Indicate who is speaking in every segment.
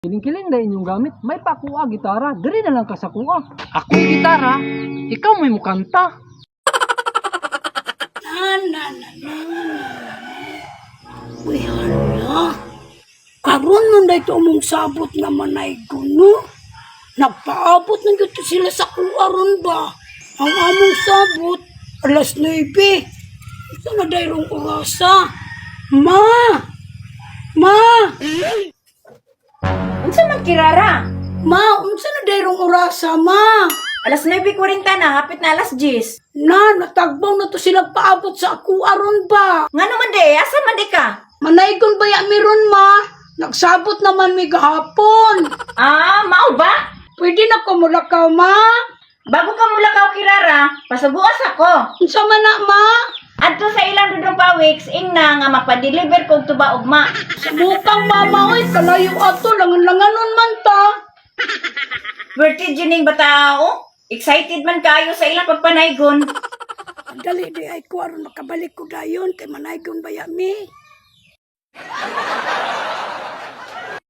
Speaker 1: Kiling-kiling na inyong gamit, may pakuha gitara, diri na lang ka sa kuha. Ako'y gitara, ikaw may mukanta.
Speaker 2: Na, na, na, na, na, na. Uy, hala. Karon nun na ito among sabot nga manay guno. Nagpaabot na gito sila sa kuha ron ba? Ang among sabot, alas 9. Ito na dayrong orasa. Ma! Ma!
Speaker 3: Unsa man, Kirara?
Speaker 2: Ma, unsa na dayrong orasa, ma?
Speaker 3: Alas 9:40 na, hapit na alas 10.
Speaker 2: Na, natagbaw na to sila paabot sa akuha ron ba?
Speaker 3: Nga naman de, asa man di ka?
Speaker 2: Manaygon ba ya meron, ma? Nagsabot naman mi gahapon.
Speaker 3: Ah, mao ba?
Speaker 2: Pwede na ko mulakaw, ma?
Speaker 3: Bago ka mulakaw, Kirara, pasubuas ako.
Speaker 2: Unsa man na, ma?
Speaker 3: Adto sa ilang Dudong Pawiks, ingna nga magpa-deliver kog tuba ugma.
Speaker 2: Sa bukang mama, oy, kalayo ato, langan-langanon man ta.
Speaker 3: Worth it yun ning batao. Excited man kayo sa ilang pagpanaygon.
Speaker 2: Dali di ay ko aron makabalik ko dayon kay manaygon ba ya mi?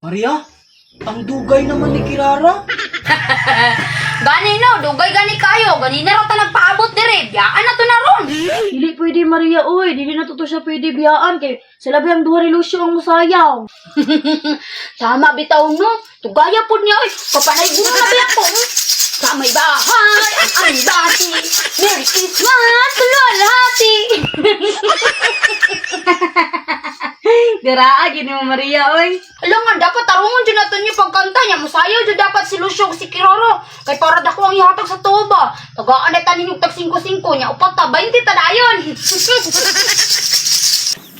Speaker 4: Maria, ang dugay naman ni Kirara.
Speaker 5: Gani no, dugay gani kayo. Gani na ra ta nagpaabot dire. Biyaan na to na ron.
Speaker 6: Dili pwede, Maria, oy, dili na to siya pwede biyaan kay sila ba ang duha ni Lucio ang musayaw.
Speaker 5: Tama bitaw no. Tugaya pod niya oy. Papanay guno na biya ko. Sa may bahay, ang aming bati. Merry Christmas, luwalhati.
Speaker 6: Diraa gini mo, Maria, oy.
Speaker 5: Alam nga, dapat tarungon dyan natin yung pagkanta niya. Musayaw dyan dapat si Lucio ug si Kiroro. Kay para dako ang ihatag sa tuba. Tagaan na tanin yung tag 5-5 niya. Upat ta, 20 ta dayon.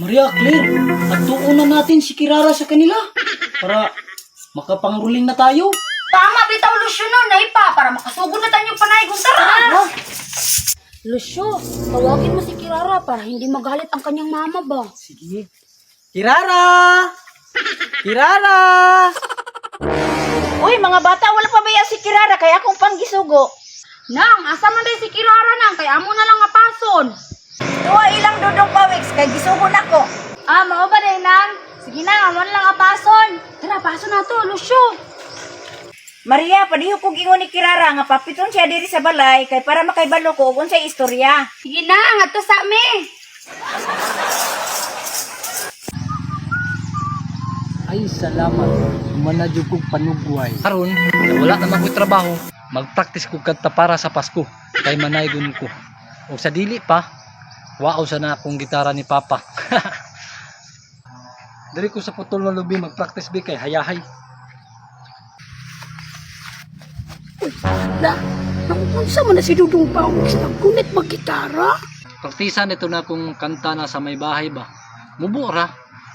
Speaker 4: Maria, Claire, at na natin si Kirara sa kanila para makapangruling na tayo.
Speaker 5: Tama bitaw, Lucio, no, naipa para makasugod na tayo panay kung tara.
Speaker 6: Lucio, tawagin mo si Kirara para hindi magalit ang kanyang mama ba?
Speaker 4: Sige. Kirara! Kirara!
Speaker 3: Uy, mga bata, wala pa ba si Kirara kaya akong panggisugo.
Speaker 5: Nang, asa man day si Kirara nang kay amo na lang nga pason.
Speaker 3: Duha ilang Dudong Pawiks kay gisugo nako.
Speaker 6: Ah, mao ba day nang? Sige na, amo na lang apason.
Speaker 5: Tara, paso na to, Lucio.
Speaker 3: Maria, palihog kog ingon ni Kirara nga papiton siya diri sa balay kay para makaibalo ko og unsay istorya.
Speaker 5: Sige na, ngadto sa mi.
Speaker 1: Ay, salamat. Manadyo kog panugway. Karon, na wala naman ko'y trabaho, magpractice kog kanta para sa Pasko kay manaygon ko. O sa dili pa, wao sa na akong gitara ni Papa. Diri ko sa putol na lubi magpractice bi kay hayahay.
Speaker 2: Uy, hala. Naku, unsa man na si Dudong Pawis nagkunit maggitara?
Speaker 1: Praktisa nito na akong kanta na sa may bahay ba. Mubo ra,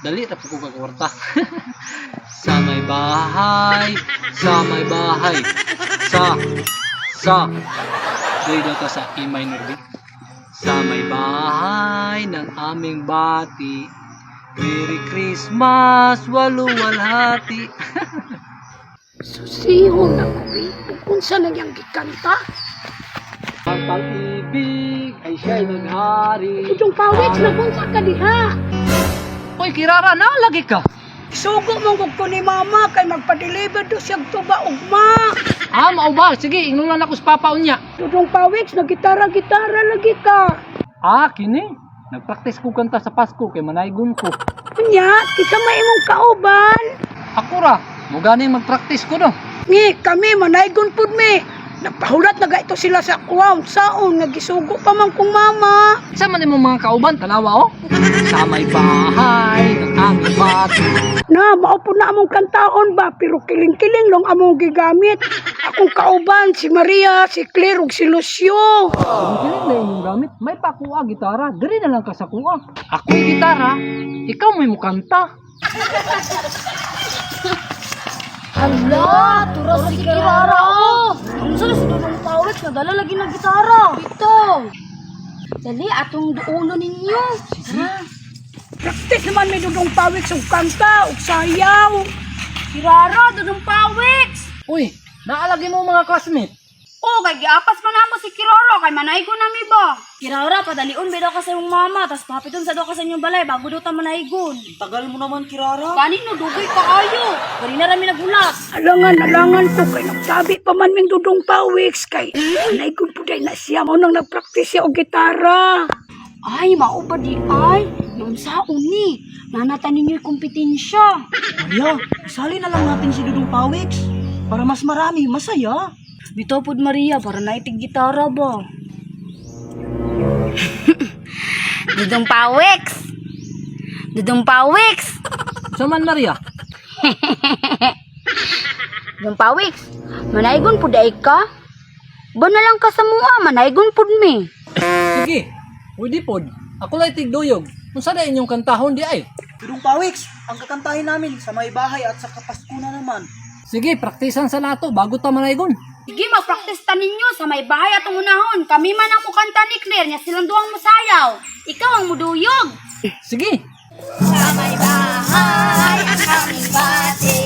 Speaker 1: dali ra po ko kagwarta. Sa may bahay, sa may bahay, sa, dali daw ta sa E minor B. Sa may bahay ng aming bati, Merry Christmas, waluwalhati.
Speaker 2: Susihon na ko, eh. Kung unsa na niyang gikanta.
Speaker 1: Ang pag-ibig ay siya'y naghari.
Speaker 2: Dudong Pawis, nagunsa ka diha.
Speaker 1: Hoy, Kirara, naalagi ka.
Speaker 2: Sugo mong ko ni mama kay magpa-deliver do siyang tuba ugma.
Speaker 1: Ah, mao ba? Sige, ingnulan ako sa papa unya.
Speaker 2: Dudong Pawis, nagitara-gitara lagi ka.
Speaker 1: Ah, kini. Nagpractice ko kanta sa Pasko kay manaygon ko.
Speaker 2: Unya, kisa may imong kauban.
Speaker 1: Ako ra, mo gani magpractice ko no.
Speaker 2: Ngi, kami, manaygon pud mi. Nagpahulat na gaito sila sa kuwaw. Saon, nagisugo pa man kong mama.
Speaker 1: Sa man imong mga kauban, tanawa oh. Sa may bahay ng aming bati.
Speaker 2: Na, mao po na among kantaon ba, pero kiling-kiling lang among gigamit. Akong kauban, si Maria, si Claire, ug si Lucio.
Speaker 1: Kung kiling na inyong gamit, may pakuha gitara, diri na lang ka sa kuha. Ako'y gitara, ikaw may mukanta.
Speaker 6: Hala, tura si Kirara oh. Unsa na si Dudong Pawis nadala lagi ng gitara.
Speaker 5: Bitaw. Dali atong duulo ninyo. Tara.
Speaker 2: Practice naman may Dudong Pawis og kanta, og sayaw.
Speaker 5: Kirara, Dudong Pawiks.
Speaker 1: Uy, naalagi mo mga classmate.
Speaker 6: Oh, kay giapas man namo si Kirara kay manaygon nami ba.
Speaker 7: Kirara, padalion ba daw ka sa imong mama, tas papiton sa daw ka sa inyong balay bago daw ta manaygon.
Speaker 4: Tagal mo naman, Kirara.
Speaker 6: Gani no dugay kaayo.
Speaker 7: Kanina rami nagulat.
Speaker 2: Alangan, alangan ko kay nagsabi pa man ming Dudong Pawiks kay manaygon po day na siya. Mao nang nagpraktis siya og gitara.
Speaker 6: Ay, mao ba di ay? Naunsaon ni? Nanata ninyo'y kompetensya.
Speaker 4: Maria, isali na lang natin si Dudong Pawiks. Para mas marami, masaya.
Speaker 7: Bitaw pod Maria para naitig gitara ba.
Speaker 5: Dudong Pawiks! Dudong Pawiks!
Speaker 1: Saman Maria?
Speaker 5: Dudong Pawiks, manaygon pud ay ka? Ba na lang ka sa mua, manaygon pud mi.
Speaker 1: Sige, pwede pod. Ako lay tigduyog. Unsa na inyong kantahon di ay?
Speaker 4: Dudong Pawiks, ang kakantahin namin sa may bahay at sa Kapasko na naman.
Speaker 1: Sige, praktisan sa nato bago ta manaygon.
Speaker 6: Sige, magpraktis ta ninyo sa may bahay atong unahon. Kami man ang mukanta ni Claire nya silang duwang musayaw. Ikaw ang muduyog.
Speaker 1: Sige.
Speaker 3: Sa may bahay ang aming bati.